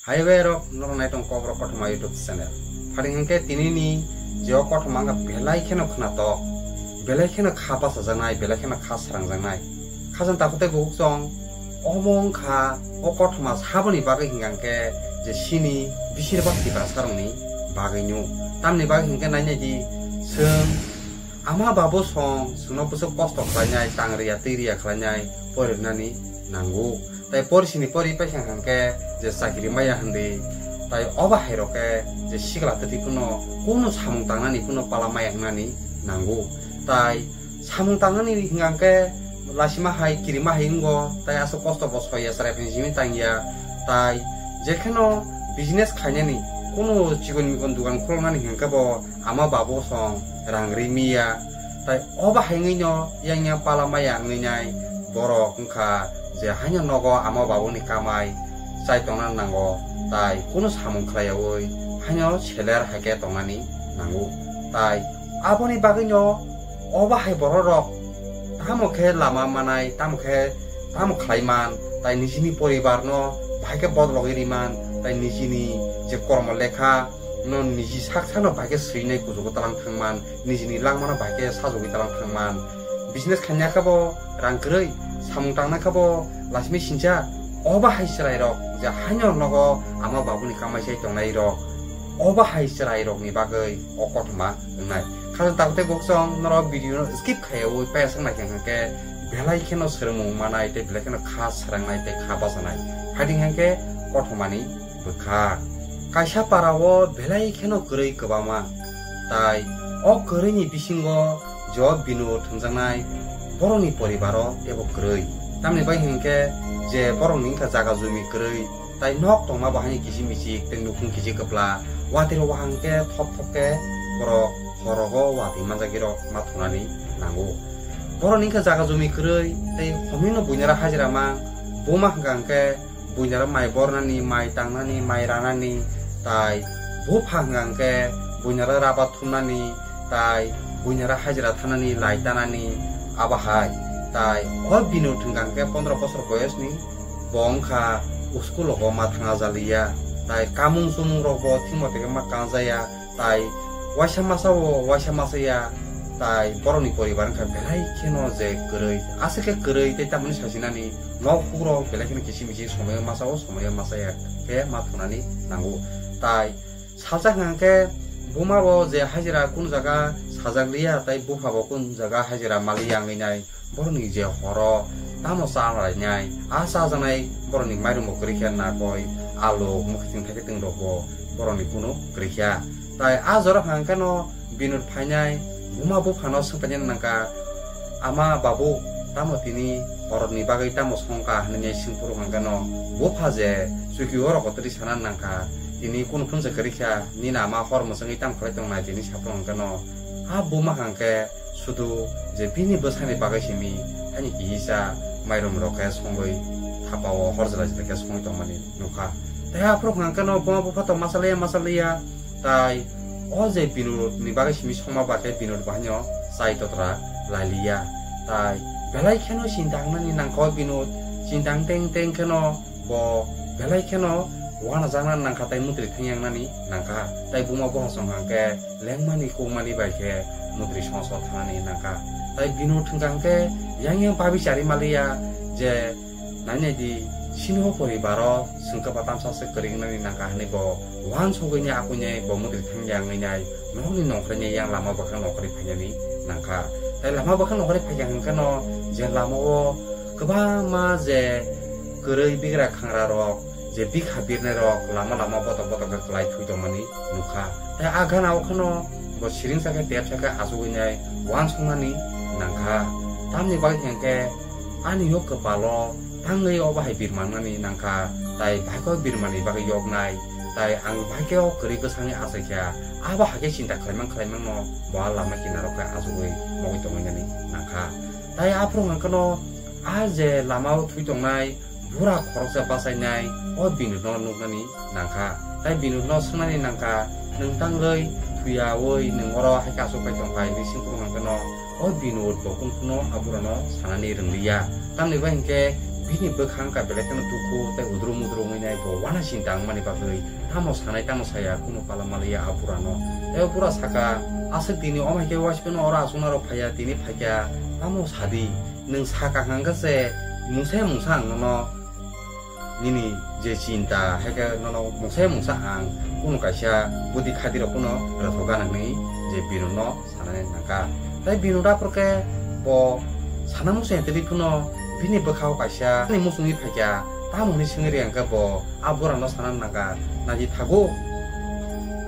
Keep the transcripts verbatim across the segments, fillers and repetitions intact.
Hai bai rok, norok nai tong Kokborok Kothoma YouTube channel. Phari hwnkhe tini ni je o kothoma wngkha belai kheno khwnatok, belai kheno kha bachajaknai, belai kheno kha srangjaknai. Khajang takhuk tei bukhuk chong, omo wngkha o kothoma saboni bagwi hwnkha hwnkhe je chini bisir bak Tiprasa rokni bagwi nw. Tamni bagwi hwnkhe nai nai di, chwng ama babu song chwngno bwswk kosto khlainai, tang riya twi riya khlainai, porinani nango. Tai pori sini pori paikha hwnkhe je chakiri maya hwndi, tai obo hai rok khe je sikla twtwi phano kunu samung tangnani phano pala maya wngnani nango. Tai samung tangnani hwnkha hwnkhe lasima hai kirima hai wngo, tai aswk kosto bo soiya chwrai phai simi tangya. Tai jekheno business khainani, kunu chikon mikon dogan khuloknani hwnkhe bo ama babu song rang ri miya. Tai obo hai wngwi no yang yang pala maya wngwi nai borok wngkha je haino nogo ama babuni kamai chai tongna nango, tai kunu samung khlaiyaui haino seler hai khe tongnani nango. Tai aboni bagwi no obo hai borok rok tamo khe lama manai, tamo khe tamo khlai man, tai nijini poribar no bahai khe bodologwi ri man, tai nijini je kormo lekha no niji sak sano bahai khe swinai kuchugo talang thang man, nijini langmano bahai khe sajogwi talang thang man. Business khaina khe bo rang kwrwi, samung tangna khe bo lasimi sincha, obo hai chwrai rok je haino nogo ama babuni kamai sai tongnai rok, obo hai chwrai rokni bagwi o kothoma wngnai. Khajang takhuk tei bukhuk chong norok video no skip khaiyaui payasang naikha hwnkhe belai kheno swrwngmung manai tei belai kheno kha srangnai tei kha bachanai. Phaidi hwnkhe kothomani bwkha. Kaisa para o belai kheno kwrwi kwbangma, tai o kwrwini bisingo je o Binod thwngjaknai borokni poribaro teibo kwrwi. Tamni bai hwnkhe je borokni wngkha jaga jumi kwrwi, tai nok tongma bo haino kichik michik tei nukhung kichik kwpla, watwi rok wahang khe thop thop khe borok horogo watwi manjagwi rok ma thunani nango. Borokni wngkha jaga jumi kwrwi tei homino buinaro hajira mang, buma hwnkha hwnkhe buinaro mai bornani, mai tangnani, mai ranani, tai bupha hwnkha hwnkhe buinaro raba thumnani, tai buinaro hajira thanani, lai tanani, abo hai. Tai o Binod hwnkha hwnkhe pondro bosor boyosni, bo wngkha school rogo ma thanga jaliya, tai kamung chumung rok bo thik mote khe ma kanjaya, tai waisa masa o waisa masa ya, tai borokni poribar wngkha belai kheno je kwrwi, aswk khe kwrwi tei tamoni sasinani nok hukrok belai kheno kichik michik somoyo masa o somoyo masa ya khe ma thunani nango. Tai salsa hwnkha hwnkhe buma bo je hajira kun jaga sajak liya, tai bupha bo kun jaga hajira maliya wngwi nai, borokni je horo tamo cha lainai, a chajaknai borokni mairum bo kwrwi khe nakoi, alu, mwkhwtwng thaikhe twng rok bo borokni kunu kwrwi kha. Tai a jora hwnkha hwnkhe no Binod phainai, buma buphano swngpainani nangkha, "Ama babu, tamo tini horokni bagwi tamo songkha?" hwnwi swngphuru hwnkhe no bupha je chuki o rokotri sana nangkha, "Tini kunu phunsa kwrwi kha, nini ama hor mwchangwi tamo khlai tongnai?" tini saphuru hwnkhe no a buma hwnkhe sudu je bini bwsani bagwi simi ani kihisa mairum rok khe songwi thapa o hor jela jela khe songwi tongmani nukha. Tei aphuru hwnkhe no buma bupha to masa liya masa liya, tai o je Binod ni bagwi simi songma ba khe Binod bo haino chai totra lai liya. Tai belai kheno chinta wngnani nangkha o Binod, chinta wng teng teng kheno bo belai kheno uanajakna nangkha tai mutri thangya wngnani nangkha. Tai buma bupha song hwnkhe lengmani kokmani bai khe mutri song song thanani nangkha. Tai Binod hwnkha hwnkhe yang yang babi chari maliya je, nai nai di, chini o poribaro chwng kwbangma tamsa se kwrwi wngnani nangkha hwnwi bo uansugwi ni akwini bo mutri thangya wngwi nai nokni nongkhorni yang lama bwkhak nongkhorwi phainani nangkha. Tai lama bwkhak nongkhorwi phaikha hwnkhe no je lama o kwbangma je kwrwi bigra khangra rok, je bikha birnai rok lama lama botok botok khe kwlai thui tongmani nukha. Tai a gana o kheno bo siring sakhe tep sakhe achugwi nai uansuknani nangkha. Tamni bagwi hwnkhe ani o kwpalo tangwi o bahai birmannani nangkha, tai bahaikhe o birmani bagwi yoknai, tai ang bahaikhe o kwrwi bwsakni achaikha, abo hakhe chinta khlaimang khlaimangno bo a lama kinaro khe achugwi mogwi tongwi nani nangkha. Tai aphuru hwnkhe no a je lama o thui tongnai bura khoroksa bachainai o Binodno nuknani nangkha. Tai Binodno swngnani nangkha, "Nwng tangwi thuyaui nwng oro hai kasu pai tongkha," hinwi swngphuru hwnkhe no o Binod bo kunu phano a burano sanani rwngliya. Tamni bai hwnkhe Bini bwkha wngkha belai kheno dukhu tei udru mudru wngwi nai bo uanaising tangmani bagwi tamo sanai tamo saya kunu pala maliya a burano. Tei o bura saka, "Aswk dini omai khe uaisukno oro achuknarok phaiya, tini phaikha, tamo sadi? Nwng sa kaham khe se mungsa ya mungsa ang nono nini je chinta, hai khe nono mungsa ya mungsa ang kunu kaisa budi khadirok phano rwthok gana hwnwi je Binodno sanani nangkha." Tei Binod aphuru khe bo sana muchung ya twi phano bini bwkhao kaisa ani muchungwi phaikha, tamo hwnwi swngwi rwya hwnkhe bo a burano sanani nangkha, "Naidi thago,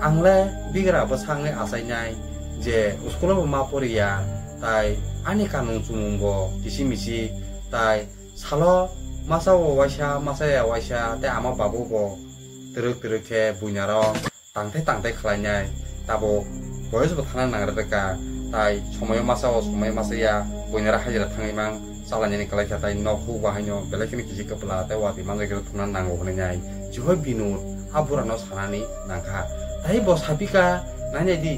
ang le bigra bwsa wngwi achainai je school-o bo ma poriya, tai ani kanmung chumung bo kisi misi, tai salo masa o waisa, masa ya waisa, tei ama babu bo twrwk twrwk khe buinaro tangthai tangthai khlainai, tabuk boyos bo thana nang rwkha, tai somoyo masa o, somoyo masa ya, buinaro hajira thangwi mang chalainani kwlaikha, tai nok huk bahaino belai kheno kisi kwpla tei watwi manjak rw thumna nango hwnwi nai. Jehoi Binod a burano sanani nangkha, tai bo sapikha, "Nainai di,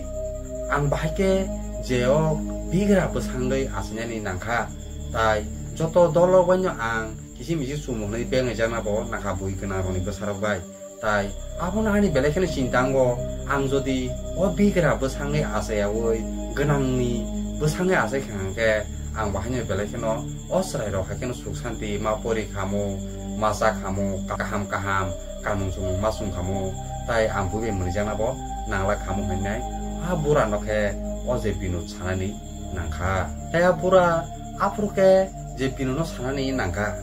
ang bahai khe je o bigra bwsa wngwi achainani nangkha, tai joto dolrok baino ang kisi misi chumung hwnwi bengaijakna bo nangkha bui gwnangrokni bwsarok bai. Tai abono ani belai kheno chinta wngo, ang jodi o bigra bwsa wngwi achaiyaui gwnangni bwsa wngwi achaikha hwnkhe ang bahaino belai kheno o chwrairok hai kheno suk santi ma pori khamu, ma cha khamu, kaham kaham kanmung chumung ma chum khamu, tai ang bui bai mwnijakna bo nanglak khamu," hwnwi nai a burano khe o je Binod sanani nangkha. Tei a bura aphuru khe je Binodno sanani nangkha,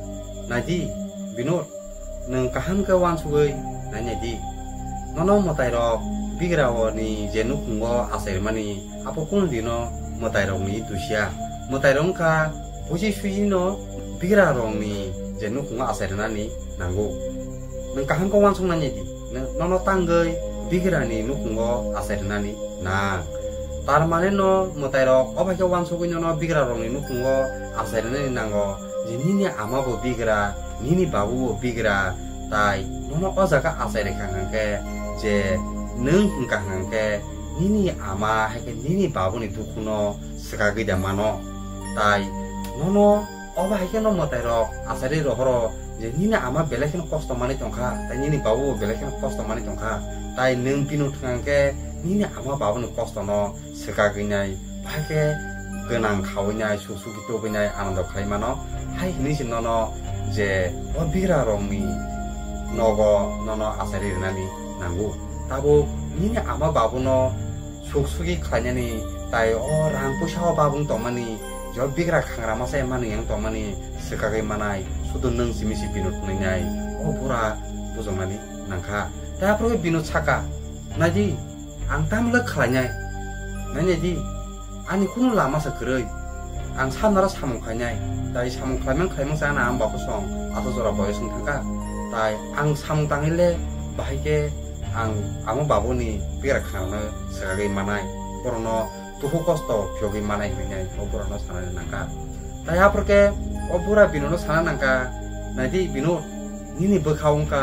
"Naidi, Binod, nwng kaham khe uansugwi nainai di. Nono mwtairok bigrani je nukhungo achai rwmani, abo kunu dino mwtairokni dusia. Mwtairok wngkha buji sujino bigrarokni je nukhungo achai rwnani nango. Nwng kaham khe uansuk nainai di, nono tangwi bigrani nukhungo achai rwnani nang. Tar mane no mwtairok o bai khe uansugwi nono bigrarokni nukhungo achai rwnani nango je nini ama bo bigra, nini babu bo bigra, tai nono o jaga achai rwkha hwnkhe je nwng hwnkha hwnkhe nini ama hai khe nini babuni dukhuno swkagwi da mano. Tai nono obo hai kheno mwtairok achari rohoro je nini ama belai kheno kosto manwi tongkha, tai nini babu bo belai kheno kosto manwi tongkha, tai nwng bini thwng khe nini ama babuni kostono swkagwi nai, bahai khe gwnang khawi nai, suk suki tubui nai, anando khlai mano, hai hwnwi se nono je o bigra rokni nogo nono achari rwnani nango. Tabuk nini ama babuno suk suki khlainani, tai o rang puisa o babung tongmani, je o bigra khangra masa ya manwi yang tongmani swkagwi manai, sudu nwng simi si Binod hwnwi nai o bura bujoknani nangkha. Tai aphuru khe Binod saka, "Naidi, ang tamle khlainai, nainai di, ani kunu lama se kwrwi, ang samnaro samung khlainai, tai samung khlaimang khlaimang se ani ama babu song asa jora boyos wng thangkha, tai ang samung tangwi le bahai khe ang ama babuni bigra khangrano swkagwi manai, borokno dukhu kosto phiyogwi manai," hwnwi nai o burano sanani nangkha. Tai aphuru khe o bura Binodno sana nangkha, "Naidi Binod, nini bwkha wngkha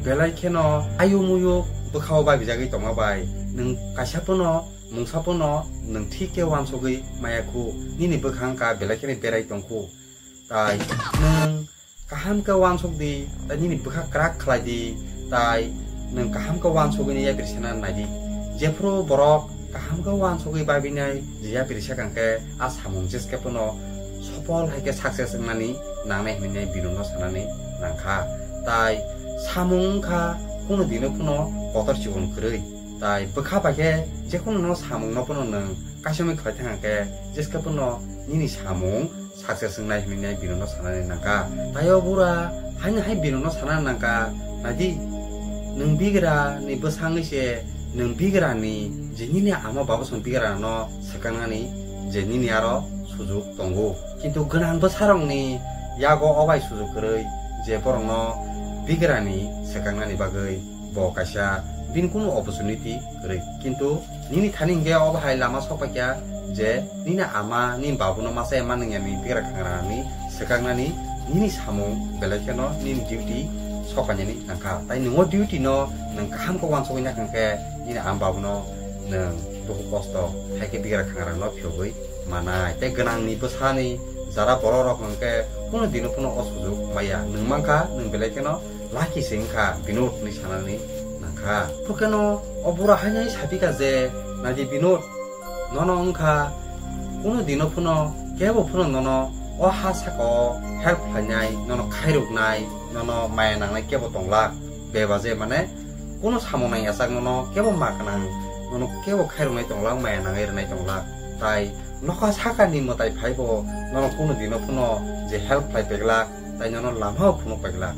belai kheno ayuk muyuk bwkhao babijagwi tongma bai, nwng kaisa phano mungsa phano nwng thik khe uansugwi maya khu, nini bwkha wngkha belai kheno berai tong khu. Tai nwng kaham khe uansuk di, tai nini bwkha kwrak khlai di, tai nwng kaham khe uansugwi nai yapri sena nai di. Jephru borok kaham khe uansugwi babinai je yapri sekang khe a samung jeskhe phano sopol hai khe success wngnani nangnai," hwnwi nai Binodno sanani nangkha. Tai samung wngkha kunu dino phano kotor chikon kwrwi. Tai bwkha bai khe jekhunu no samung no phano nwng kaisa wngwi khlai thang khe jeskhe phano nini samung success wngnai hwnwi nai Binodno sanani nangkha. Tai o bura haino hai Binodno sanani nangkha, "Naidi, nwng bigra ni bwsa wngwi se nwng bigra ni je nini ama babu song bigra no swkang nani je nini aro sujuk tongo. Kintu gwnang bwsa rok ni yago o bai sujuk kwrwi je borok no bigra ni swkang nani bagwi bo kaisa bini kunu opportunity kwrwi. Kintu nini thani hwnkhe obo hai lama sok paikha je nini ama, nini babuno masa ya manwng ya ni bigra khangrani swkaknani nini samung belai kheno nini duty sok painani nangkha. Tai nwng o duty no nwng kaham khe uansugwi nakhang khe nini ama babuno nwng dukhu kosto hai khe bigra khangrano phiyogwi manai. Tai gwnangni bwsani Jara borok rok hwnkhe kuno dino phano o sujuk maya. Nwng mankha, nwng belai kheno lucky se wngkha, Binod hinwi sanani nangkha. Phukeno o bura haino sapikha je, naidi Binod, nono wngkha, kuno dino phano kebo phano nono o ha saka o help khlainai, nono khairoknai, nono maya nangnai kebo tonglak. Beba je mane kuno samung nang yachak nono kebo ma kanang, nono kebo khairoknai tonglak, maya nangwi rwnai tonglak. Tai nokha sakani mwtai phaibo nono kuno dino phano je help khlai peglak, tai nono lama o phunuk peglak.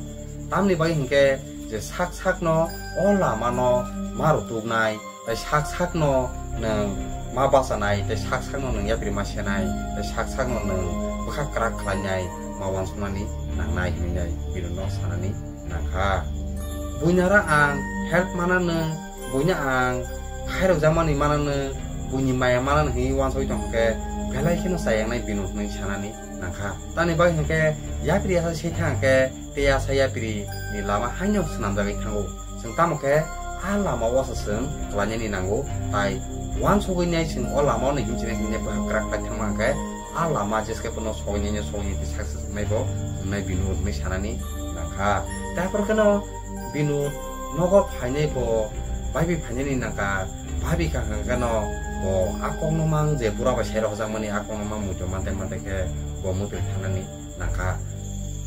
Tamni bagwi hinkhe je sak sakno o lamano ma rwtuknai, tai sak sakno nwng ma bachanai, tai sak sakno nwng yapri ma senai, tai sak sakno nwng bwkha kwrak khlainai ma uansuknani nangnai hinwi nai Binodno sanani nangkha. Buinara ang help mananw, buino ang khairokjakmani mananw, buini maya mananw hinwi uansugwi tongkhe belai kheno chayangnai Binod hinwi sanani nangkha. Tamni bagwi hinkhe yapri yasa se thangkhe tei yasa yapri ni lama haino swnamjagwi thango. Chwng tamo khe a lama o se chwng khlainani nango, tai uansugwi nai chwng o lama o hinwi chini hinwi bwkha kwrak khlai thangma hwnkhe a lama jeske phano sogwi nai sogwi nai success wngnai bo wngnai Binod hinwi sanani nangkha. Tei aphuru kheno Binod nogo phainai bo baibi phainani nangkha, baibi kha hwnkhe no bo a kokno mang je bura bai sai rohorjakmani a kokno mang muitu mante mante khe bo muitu thanani nangkha.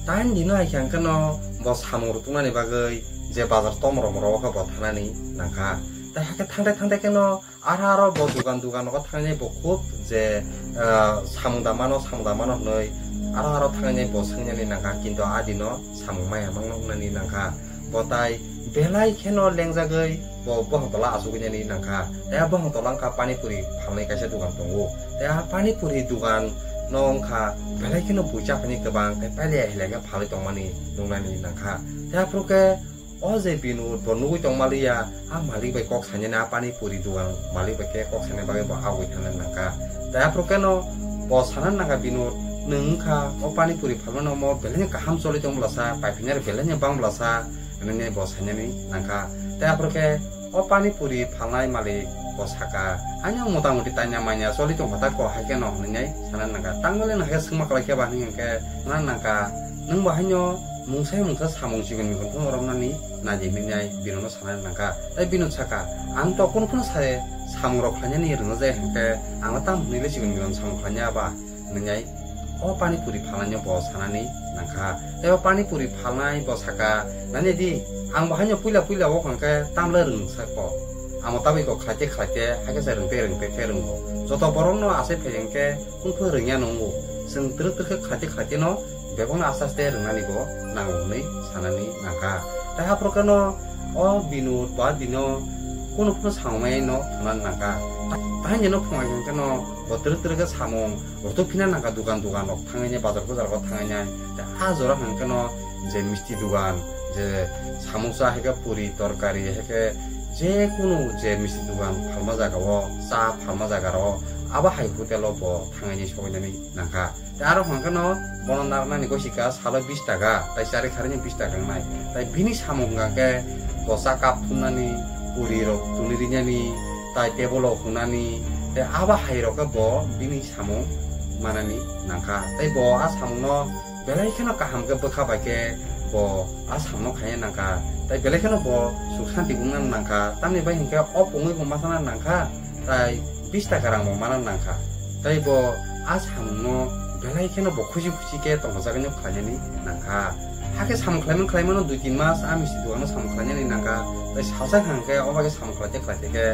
Tain dino hai khe hwnkhe no bo samung rwtwknani bagwi je bazar tomorok rok khe bo thanani nangkha. Tai hakhe thangtai thangtai khe no aro aro bo dugan dugan rogo thangnai bo khub je, ah, samung da mano, samung da mano hwnwi aro aro thangnai bo swngnani nangkha, kintu a dino samung maya mangno wngnani nangkha. Bo tai belai kheno lengjagwi bo bohong tola achugwi nani nangkha. Tei a bohong tola wngkha pani puri phalnai kaisa dugan tongo. Tei a pani puri dugan no wngkha belai kheno buicha phaini kwbang tei pailiya hilaikhe phalwi tongmani nuknani nangkha. Tei aphuru khe o je Binod bo nugwi tongmaliya, a malik bai kok sainani, a pani puri dugan malik bai khe kok sainani bagwi bo agwi thangna nangkha. Tei aphuru khe no bo sana nangkha Binod, nwng wngkha o pani puri phalmano mo belai kaham choli tong bwlasa, paiphainai rok belai bang bwlasa, hinwi bo sainani nangkha. Tei aphuru khe o pani puri phalnai malik bo saka, "Ani ang mota moti taina manya choli tongkha ta ko hai khe no?" hinwi sana nangkha. Tangmani no hai khe swngma kwlai khe ba hinwi hwnkhe sana nangkha, "Nwng bo haino mungsa mungsa samung chikon mikon phano romnani naidi," hinwi Binodno sana nangkha. Tei Binod saka, "Ang to kunu phano sai samung rok khlainani rwngna jaya hwnkhe, ang tamo hinwi le chikon mikon samung khlaina ba?" hinwi o pani puri phalnaino bo sanani nangkha. Tei o pani puri phalnai bo saka, "Nani di, ang bo haino puila puila o hwnkhe tamle rwng sako. Amo tabwi ko khlaite khlaite, hakhe se rwngte rwngte khe rwngo. Joto borokno achai phai hwnkhe kunu phano rwngya nungo. Chwng twrwk twrwk khe khlaite khlaite no bebakno aste aste rwngnani bo nango," hinwi sanani nangkha. Tei aphuru khe no o Binod ba dino kunu phano samung maya no thunani nangkha. Ta-, tahai no phunai hwnkhe no bo twrwk twrwk khe samung rwtwk phina nangkha, dugan dugan rok thangwi nai, bazar buzar rok thangwi nai. Tei a jora hwnkhe no je misti dugan, je samosa hai khe puri torkari hai khe je kunu je misti dugan phalma jaga o, cha phalma jaga o, abo hai hotel o bo thangwi nai sogwi nani nangkha. Tei aro hwnkhe no bono narwknani gosi ka salo bis taka, tai chari kharino bis taka wngnai. Tai bini samung hwnkha khe bo cha cup thumnani, puri rok tuni rinani, tai table o hwnani, tei abo hai rok khe bo bini samung manani nangkha. Tei bo a samung no belai kheno kaham khe bwkha bai khe bo a samung no khaina nangkha. Tai belai kheno bo suk santi wngna nangkha. Tamni bai hwnkhe o pungwi bo ma sana nangkha. Tai bis taka rang bo mana nangkha. Tai bo a samungno belai kheno bo khusi khusi khe tongthokjagwi no khlainani nangkha. Hakhe samung khlaimani khlaimano dui tin mas a misti dugano samung khlainani nangkha. Tai salsa hwnkhe obo khe samung khlaite khlaite khe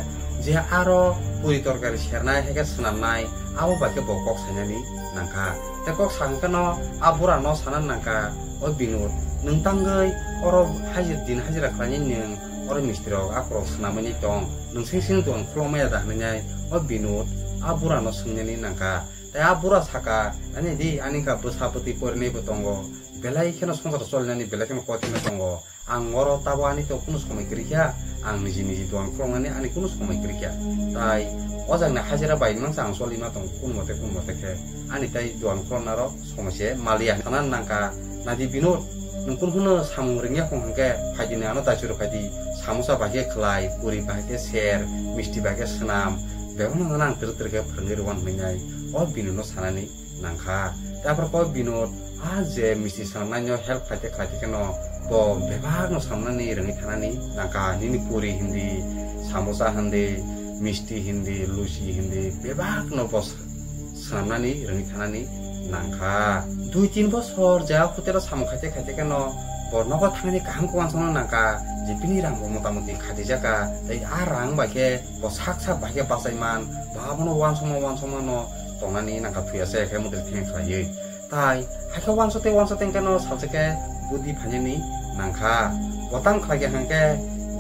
je aro puri torkari sernai hai khe swnamnai abo bai khe bo kok sainani nangkha. Tai kok sa hwnkhe no a bura no sana nangkha, "O Binod, nwng tangwi oro hajir din hajira khlainai nwng oro misti rok akorok swnamwi tong. Nwng seng seng dogan khulokmaya da?" hinwi nai o Binod a bura no swngnani nangkha. Tai a bura saka, "Ani di, ani kha bwsa bwtwi porinai bo tongo, belai kheno songsar cholinani belai kheno kothima tongo. Ang oro tabo ani to kunu somoi kwrwi kha, ang niji niji dogan khuloknani ani kunu somoi kwrwi kha. Tai o jagni hajira bai mangsa ang choli ma tongo, kunu mote kunu mote khe ani tai dogan khulokna rok somoi se maliya," hinwi sana nangkha. Nadi Binod, nwng kunu phano samung rwngya khong hwnkhe phaidi nwng ano daichuru phaidi, samosa bai khe khlai, puri bai khe ser, misti bai khe swnam, bebakno ang twrwk twrwk khe phwrwngwi rwwan hinwi nai o Binodno sanani nangkha. Tei aphuru kok Binod, a je misti swnamnaino help khlaite khlaite kheno bo bebakno swnamnani rwngwi thanani nangkha, nini puri hindi, samosa hindi, misti hindi, luchi hindi, bebakno bo swnamnani rwngwi thanani nangkha. Dui tin bosor je a hotelo samung khaite khaite kheno bo nogo thangni kaham khe uansukna nangkha, je bini rang bo motamoti khatijak kha, tei a rang bai khe bo sak sak bai khe bachai man, bo abono uansukma uansukmano tongnani nangkha, thuya se khe mudri theng khlaiwi. Tai hakhe uansuk tei uansuk tei kheno salsa khe budi phainani nangkha. Bo tamo khlai khe hwnkhe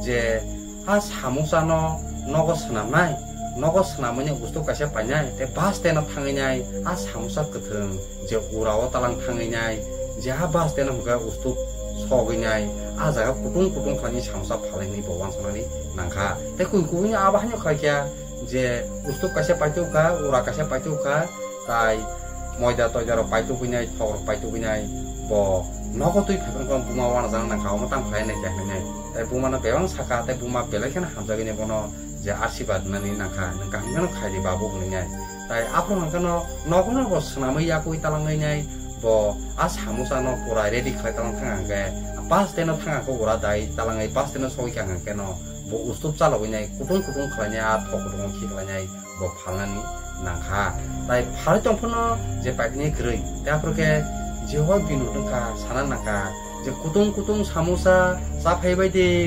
je a samosano nogo swnamnai, nogo swnamwi ustup kaisa painai, tei bus stand-o thangwi nai, a samosa kwthwng je urao talang thangwi nai, je a bus stand-o hwnkhe ustup sogwi nai, a jaga kutung kutung khlainai samosa phalwi hwnwi bo uansuknani nangkha. Tei kubui kubui abo haino khlai kha je ustup kaisa paitukha, ura kaisa paitukha, tai moida toida rok paitugwi nai, thok rok paitugwi nai, bo nogo twi phaiphang khe buma uanajak nangkha, omo tamo khlai nai khe hinwi nai. Tai buma no bebak saka, tai buma belai kheno hamjagwi nai bono je asirwad nani nangkha, nwng kaham kheno khaidi babu hinwi nai. Tai aphuru hwnkhe no nogo no bo swnamwi yakwi talangwi nai, bo a samosa no pura ready khlai talang thang hwnkhe, bus stand no thang hwnkhe ura dai talangwi bus stand no sogwi kha hwnkhe no bo ustup chalogwi nai, kutung kutung khlai nai, a thok kutung khiklai nai. Bo phalnani nangkha. Tai phalwi tongphano je paipini kwrwi, tei aphuru khe Jehova Binod wngkha, sana nangkha je kutung kutung samosa chaphai bai di,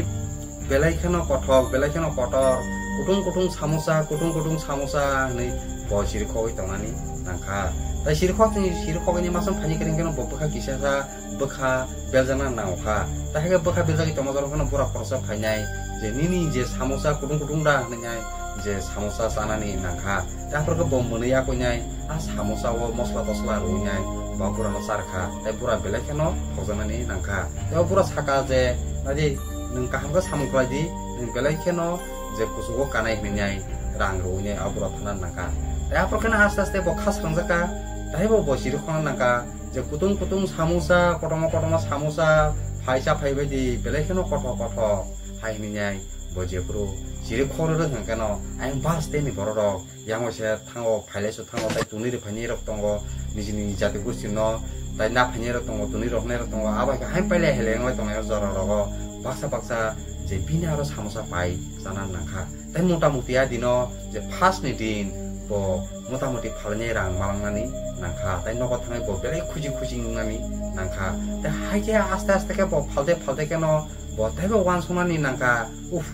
belai kheno kothok, belai kheno kotor, kutung kutung samosa, kutung kutung samosa hinwi bo sirikhogwi tongnani nangkha. Tai sirikhok, sirikhogwi ni masa phaini kwrwi kheno bo bwkha kisa kha, bwkha beljakna nangkha. Tai hakhe bwkha beljagwi tongma jorok phano bura khoroksa phainai je nini je samosa kutung kutung da hinwi nai je samosa chanani nangkha. Tai aphuru khe bo mwnwi yakwi nai a samosa o mosla tosla rwwi nai ba bura no charkha. Tai bura belai kheno thokjaknani nangkha. Tai o bura saka je, "Naidi, nwng kaham khe samung khlai di, nwng belai kheno je kuchugo kanai hinwi nai rang rwwi nai a bura thana nangkha." Tai aphuru kheno aste aste bo kha srangjakha. Tai bo bo siri khona nangkha. Je kutung kutung samosa, kotorma kotorma samosa, phaisa phaibai di, belai kheno kothok kothok, hai hinwi nai, bo jephuru chiri khoro rwng hwnkhe no, ayang bus stand ni borok rok, yang bai se thango, phailai su thango, tai tunui rok phainai rok tongo, niji niji jati gosti no, tai na phainai rok tongo, tunui rok nai rok tongo, abo hai khe hai pailai hai lai wngwi tonglai o jora rogo, baksa baksa je bini aro samosa pai chana nangkha. Tai mota moti a dino je first ni din bo mota moti phalni rang malangnani nangkha, tai nogo thangwi bo belai khuji khuji wngnani nangkha. Tai hai khe aste aste khe bo phalte phalte khe no bo taibo uansuknani nangkha. Uff,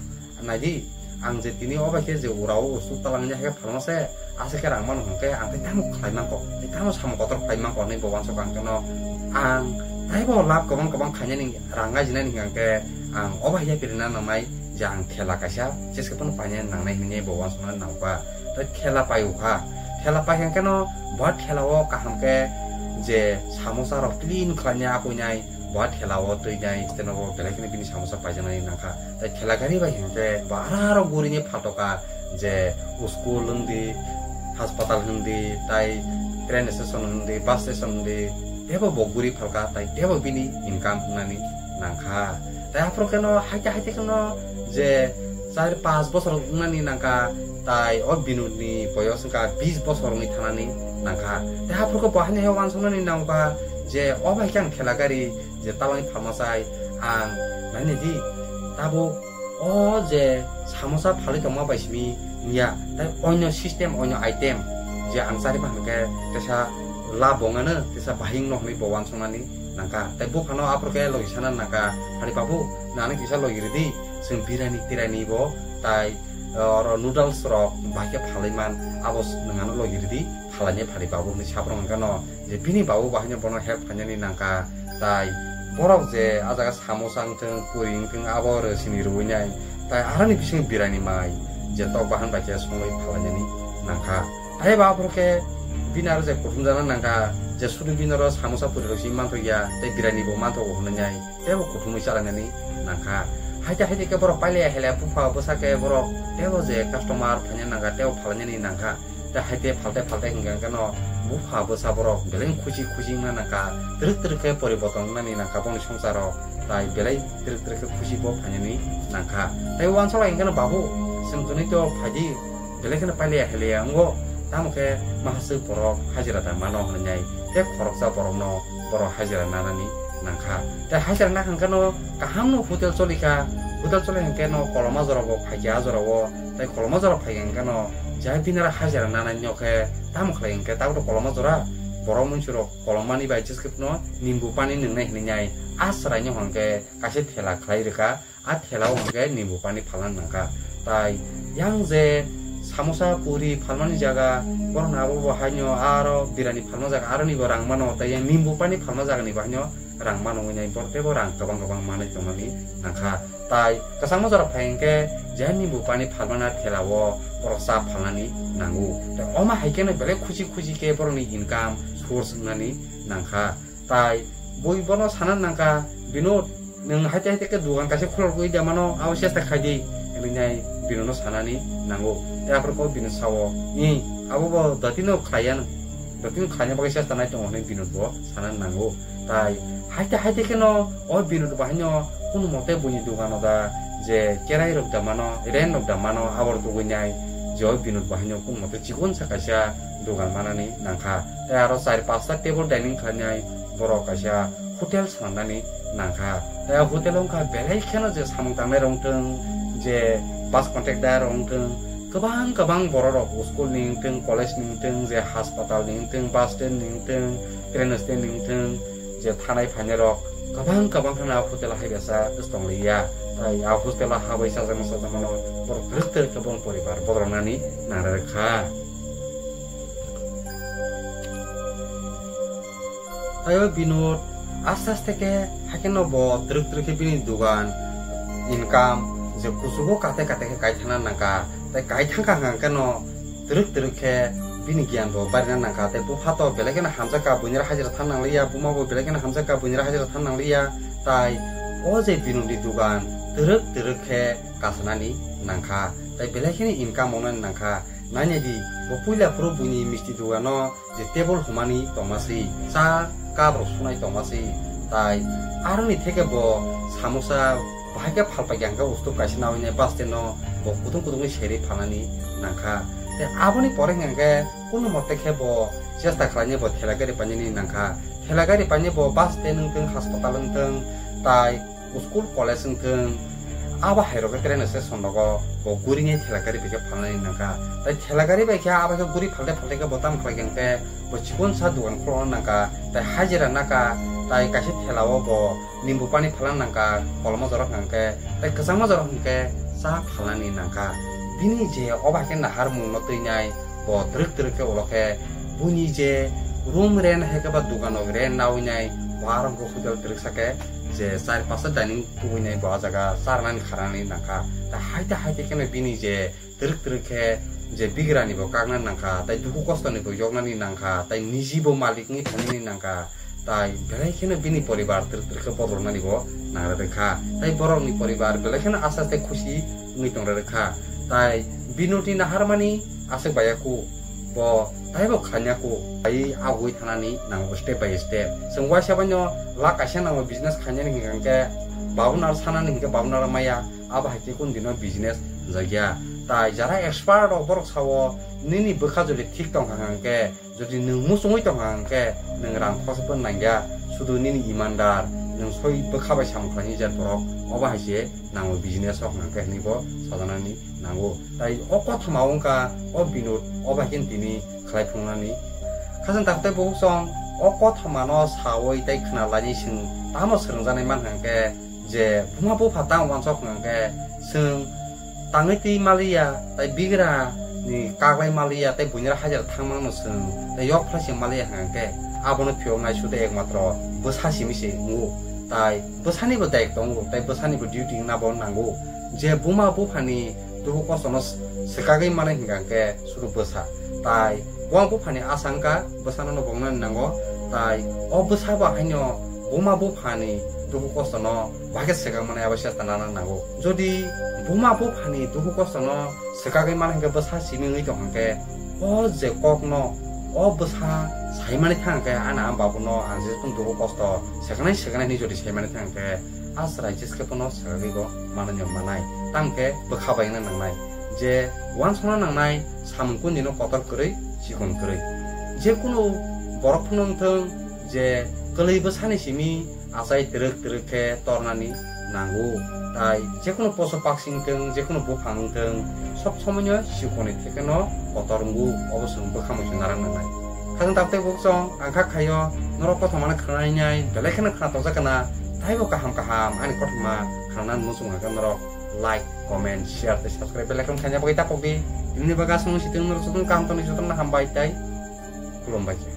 naidi, ang je tini o bai khe je urao ustu talangni hai khe phalma se, ase khe rang mano hwnkhe ang tei tamo khlai mankho, tei tamo samung kotor khlai mankho hinwi bo uansukha hwnkhe no ang taibo lab kwbang kwbang khainani rang gajinani hwnkhe ang o bai ya pirina nangnai. Je ang thela kaisa jeske phano paina nangnai hinwi bo uansukna nangkha. Tai thela pai ukha, thela pai hwnkhe no bo thela o kaham khe je samosa rok clean khlainai, apoinai, bo thela o twinai, tei nogo belai kheno bini samosa paijaknai nangkha. Tai thela gari bai hwnkhe bo aro aro gurini phaltoka je school wngdi, haspatal wngdi, tai train station wngdi, bus station wngdi, tebo bo guri phalka, tai tebo bini income wngnani nangkha. Tai aphuru kheno haite haite kheno je char panch bosor wngnani nangkha, tai o Binodni boyos wngkha bis bosor wngwi thanani nangkha. Tai aphuru khe bo haino uansuknani nangkha je o bai khe ang thela gari je talangni phalmasai ang nainai di, tabuk o je samosa phalwi tongma bai simi wngya, tai onyo system, onyo item je ang chari ma hwnkhe teisa lab bo wngano, teisa bahing no hwnwi bo uansuknani nangkha. Tai buphano aphuru khe logi sana nangkha, "Hari babu, nani kisa logi ridi, chwng birani tirani bo, tai, eh, oro noodles rok bahai khe phalwi man, abo s-, nwng ano logi ridi, phalai nai phari babu," hinwi saprwng hwnkhe no, je bini babu bahai no bono help khainani nangkha. Tai borok je a jaga samosa wngthwng, puri wngthwng, abo rw sini rwui nai, tai aroni bising birani mai je tok bahan bai khe songwi phalainani nangkha. Hai ba aphuru khe bini aro je kuthum jana nangkha, je sudu bini oro samosa puri rok si manthokya, tei birani bo manthogo hwnwi nai, tei bo kuthumwi chalainani nangkha. Haite haite khe borok pailaya helaya bupha bwsa khe borok tei bo je customer phaina nangkha, tei bo phalainani nangkha. Tei haite phalte phalte hwnkhe hwnkhe no bupha bwsa borok belai khusi khusi wngna nangkha, twrwk twrwk khe poriborton wngnani nangkha boni swngcharo, tai belai twrwk twrwk khe khusi bo phainani nangkha. Tai uansukla hwnkhe no, "Babu, chwng twnwi to phaidi, belai kheno pailaya helaya wngo, tamo khe mahaswk borok hajira da mano," hwnwi nai. Tei khoroksa borokno borok hajira nanani nangkha. Tei hajira nakha hwnkhe no kaham no hotel cholikha, hotel choli hwnkhe no koloma jora bo phaikha a jora o, tei koloma jora phaikha hwnkhe no jai binara hajira nanani no khe tamo khlai hwnkhe tabuk koloma jora borok munsuro kolomani bai jeskepno nimbu pani nwngnai hinwi nai a chwraino hwnkhe kaisa thela khlai rwkha. A thela o hwnkhe nimbu pani phalna nangkha. Tai yang je samosa, puri phalmani jaga, borok na abo bo haino aro birani phalma jaga aroni bo rang mano, tai yang nimbu pani phalma jaga ni bo haino rang mano, wngwi nai borok teibo rang kwbang kwbang manwi tongmani nangkha. Tai kwchangma jora phai hwnkhe je nimbu pani phalmana thela o borok cha phalnani nango. Tai omo hai kheno belai khusi khusi khe borokni income source wngnani nangkha. Tai bui bono sana nangkha, Binod, nwng haite haite khe dugan kaisa khulorgwi da mano, abo chesta khai di, hinwi nai Binodno sanani nango. Tei aphuru kok Binod sao, "I, abo bo dotino khlaiya, dotino khlaina bagwi chesta nai tongo," hinwi Binod bo sanani nango. Tai haite haite kheno o Binod bo haino kunu mote buini dugano da je kerai rok da mano, rent rok da mano, abo rok tugwi nai je o Binod bo haino kunu mote chikonsa kaisa dugan manani nangkha. Tei aro char pasta table dining khlainai borok kaisa hotel sanani nangkha. Tei o hotel wngkha belai kheno je samung tangnai rok wngthwng, je bus contractor rok wngthwng, kwbang kwbang borok rok school ni wngthwng, college ni wngthwng, je hospital ni wngthwng, bus stand ni wngthwng, train stand ni wngthwng, je thanai phainai rok kwbang kwbang kheno a hotel o hai besa tong liya. Tai a hotel o habai chajakma chajakmano borok twrwk twrwk khe borok poribar bodolnani nangrwkha. Tai o Binod aste aste khe haikhe no bo twrwk twrwk khe bini dugan income je kuchugo kate kate khe kaithana nangkha. Tai kaithangkha hwnkhe no twrwk twrwk khe bini giyan bo barina nangkha. Tai bupha to belai kheno hamjakha, buini hajira thang nangliya, buma bo belai kheno hamjakha, buini hajira thang nangliya. Tai o je Binodni dugan twrwk twrwk khe kasanani nangkha. Tai belai kheno income wngnani nangkha. Nainai di, bo puila phuru buini misti dugano je table humani tongma se, cha cup rok sunai tongma se, tai aroni theke bo samosa bahai khe phalpai khe hwnkhe ustup kaisa nawi nai bus stand no bo kutung kutung khe seri phalnani nangkha. Tei aboni pore hwnkhe kunu mote khe bo chesta khlainai bo thela gari painani nangkha. Thela gari painai bo bus stand wngthwng, hospital wngthwng, tai school college wngthwng, abo hai rok khe train station rogo bo guri nai thela gari bai khe phalnani nangkha. Tai thela gari bai khe abo khe guri phalte phalte khe bo tamo khlai khe hwnkhe bo chikonsa dugan khulokna nangkha, tai hajira naka, tai kaisa thela o bo nimbu pani phalna nangkha, koloma jora hwnkhe, tai kwchangma jora hwnkhe cha phalnani nangkha. Bini je o bai khe naharmung no twi nai, bo twrwk twrwk khe ulo khe buini je room rent hai khe ba dugan rok rent nawi nai, bo aro hwnkhe hotel twrwk sa khe je char pasta dining tubui nai bo ah jaga charnani kharnani nangkha. Ta haite haite kheno bini je twrwk twrwk khe je bigrani bo kakna nangkha, tai dukhu kosto ni bo yoknani nangkha, tai niji bo malik wngwi thangnani nangkha. Tai belai kheno bini poribar twrwk twrwk khe bodolnani bo nangra rwkha. Tai borokni poribar belai kheno aste aste khusi wngwi tongra rwkha. Tai Binodni naharmani aswk baiya kho, bo taibo khlaiya kho, ai agwi thanani nango step by step. Chwng waisa baino lakh kaisa nango business khainani hwnkhe babunaro sanani hwnkhe babunaro maya, abo hai khe kunu dino business jakya. Tai jara expert rok borok sao nini bwkha jodi thik tongkha hwnkhe, jodi nwng muchungwi tongkha hwnkhe nwng rang khoroksa phan nangya, sudu nini imandar, nwng soi bwkha bai samung khlainai jat borok, obo hai se nango business rok hwnkhe hinwi bo sajaknani nango. Tai o kothoma wngkha o Binod, obo hai khe tini khlai phunuknani. Khajang takhtai bo chwng o kothomano sawi tai khna lainai chwng tamo swrwngjaknai mankha hwnkhe, je buma bupha tamo uansuk hwnkha hwnkhe chwng tangwi twi maliya, tai bigra ni kaklai maliya, tai buini hajira thangmano chwng, tai yok phlai se maliya hwnkha hwnkhe, abono phiyok nai sude ekmatro bwsa simi se wngo, tai bwsani bo daik tongo, tai bwsani bo duty wngna bo nango. Je buma buphani dukhu kostono swkagwi manai hwnkha hwnkhe sudu bwsa, tai buma buphani asangka bwsano no bongnani nango, tai o bwsa bo haino buma buphani dukhu kostono bahai khe swkang manai abo chesta nana nango. Jodi buma buphani dukhu kostono swkagwi manai hwnkhe bwsa simi wngwi tong hwnkhe, o je kokno o bwsa saimani thang hwnkhe, "Ana, ang babuno ang je dukhu kosto swkang nai swkang nai," hinwi jodi saimani thang hwnkhe, a chwrai jeskhe bono swkagwi bo manwi no manai. Tamo khe bwkha bai wngna nangnai. Je uansukna nangnai samung kundino kotor kwrwi, chikon kwrwi. Je kunu Borok phano wngthwng je kwlwi bwsani simi achai twrwk twrwk khe tornani nango. Tai jekono poso paksi wngthwng, jekono buphang wngthwng, sob somoino sikonwi thekheno kotor wngo, obo chwng bwkha muitu narang nangnai. Khajang tabuk tei bukchong ang kha khaio norok kothomano khwnanai nai belai kheno khna tongjak kana, taibo kaham kaham ani kothoma khwnanani muchung hwnkhe norok like, comment, share tei subscribe belai kheno khaina bagwi tapokdi. Tini bagwi aswk situng norok jotono kaham tongni jotono hambai tei khulumbai.